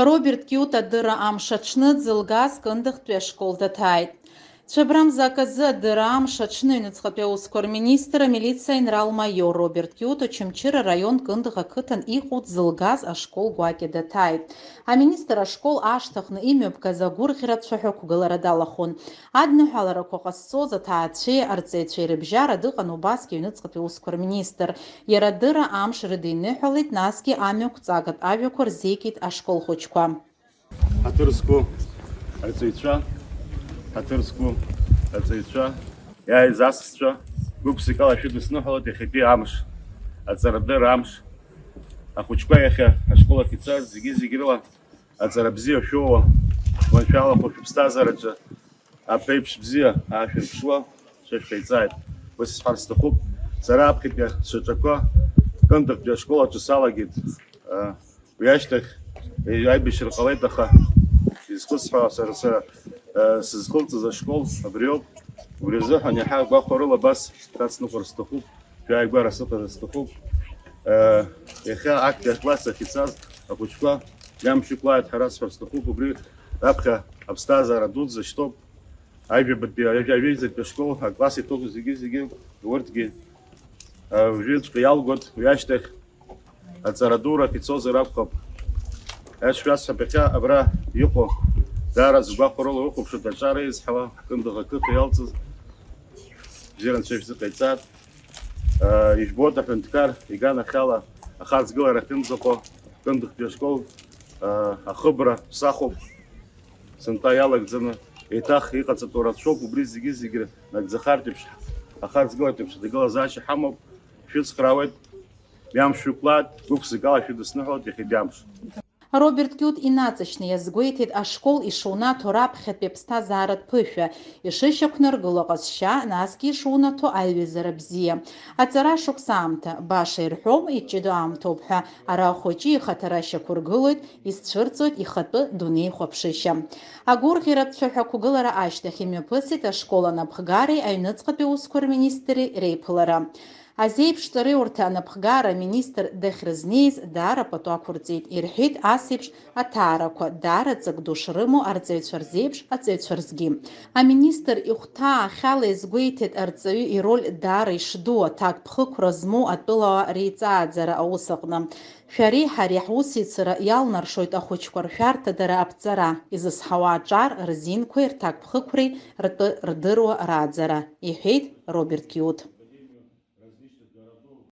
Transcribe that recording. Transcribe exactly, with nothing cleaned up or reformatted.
Роберт Киут адырра амш аҽны дзылгаз Кындыӷтәи ашкол даҭааит. Цәабрамза аказы адырра амш аҽны аҩныҵҟатәи аусқәа рминистр, амилициа аинрал-маиор Роберт Киут Очамчыра араион Кындыӷ ақыҭан иҟоу дзылгаз ашкол гәакьа даҭааит. Аминистр ашкол ашҭаҟны имҩаԥгаз агәырӷьара цәаҳәа қәгылара далахәын. Адныҳәаларақәа ҟазҵоз аҭаацәеи арҵаҩцәеи рыбжьара дыҟан убасгьы аҩныҵҟатәи аусқәа рминистр. Иара адырра амш рыдиныҳәалеит, насгьы амҩақәҵагатә ажәақәа рзикит ашкол хәыҷқәа. Ҳаҭыр зқәу арҵаҩцәа, ҳаҭыр зқәу арҵаҩцәа, иааиз асасцәа, гәык-ԥсыкала шәыдысныҳәалоит иахьатәи амш, аҵарадырра амш. Ахәыҷқәа иахьа ашкол ахь ицаз зегьы-зегь рыла аҵара бзиа шәоуа, уаншәалахәу шәыԥсҭазаараҿы аԥеиԥш бзиа аашәырԥшуа шәа шәҟаиҵааит. Ус сҳәар сҭахуп, сара аԥхьатәи сшьаҿақәа Кындыӷтәи ашкол аҿы салагеит. Уи ашьҭахь аибашьра ҟалеит, аха изхысҳәаауа сара, сара сызхылҵыз ашкол абриоуп. Убри азыҳәан иаҳа гәахәарыла абас шәацныҟәар сҭахуп, шәааигәара сыҟазар сҭахуп. Иахьа актәи акласс ахь ицаз ахәыҷқәа иамшьықәлааит ҳәа расҳәар сҭахуп, убри раԥхьа аԥсҭазаара дуӡӡа шьҭоуп. Ажәабатәи, ажәа-, ажәеизатәи ашкол акласс иҭоуп зегьы-зегьы, урҭгьы, а, уажәыҵәҟьа иалгоит, уи ашьҭахь аҵара дурахь ицозар акәхап. Ес шәасҳәап, иахьа абра иҟоу даара згәахәарыла ухәаԥшуеит, аҿар еизҳауа, Кындыӷ ақыҭа иалҵыз, бзиара анцәа ишәзыҟаиҵааит. А, ижәбоит аҳәынҭқар, иганахьала ахаҵгылара ахьынӡаҟоу, Кындыӷтәи ашкол, а, ахыбра ԥсахуп. Сынтәа иалагӡаны еиҭах иҟаҵатәу рацәоуп, убри зегьы-зегьы нагӡахартә еиԥш, ахаҵгылатә еиԥш аҭагылазаашьа ҳамоуп, шәыцхраауеит, мҩамш шәықәлааит, гәык-ԥсыкала шәыдысныҳәалоит иахьатәи амш. Роберт Киут инаҵшьны иазгәеиҭеит ашкол ишунаҭо раԥхьатәи аԥсҭазааратә ԥышәа, ишышьақәнаргыло аҟазшьа, насгьы ишунаҭо аиҩызара бзиа. Аҵара шықәс аамҭа, баша ирҳәом, иҷыдоу аамҭоуп ҳәа, ара ахәыҷы ихаҭара шьақәыргылоит, изцәырҵуеит ихатәы дунеихәаԥшышьа. Агәырӷьаратә цәаҳәа қәгылара ашьҭахь имҩаԥысит ашкол анапхгареи аҩныҵҟатәи аусқәа рминистри реиԥылара. Азеиԥш ҵараиурҭа анапхгара аминистр дахьрызнеиз даара пату ақәырҵеит, ирҳәеит ас еиԥш аҭаарақәа, даара ҵак ду шрымоу арҵаҩцәа рзеиԥш аҵаҩцәа рзгьы. Аминистр ихәҭаахьала иазгәеиҭеит арҵаҩы ироль даара ишду, аҭакԥхықәра змоу атәылауаа реиҵааӡара аус аҟны. Шәареи ҳареи ҳусеицура иалнаршоит ахәыҷқәа ршәарҭадара аԥҵара, изызҳауа аҿар рзинқәеи рҭакԥхықәреи ртәы рдыруа рааӡара, иҳәеит Роберт Киут.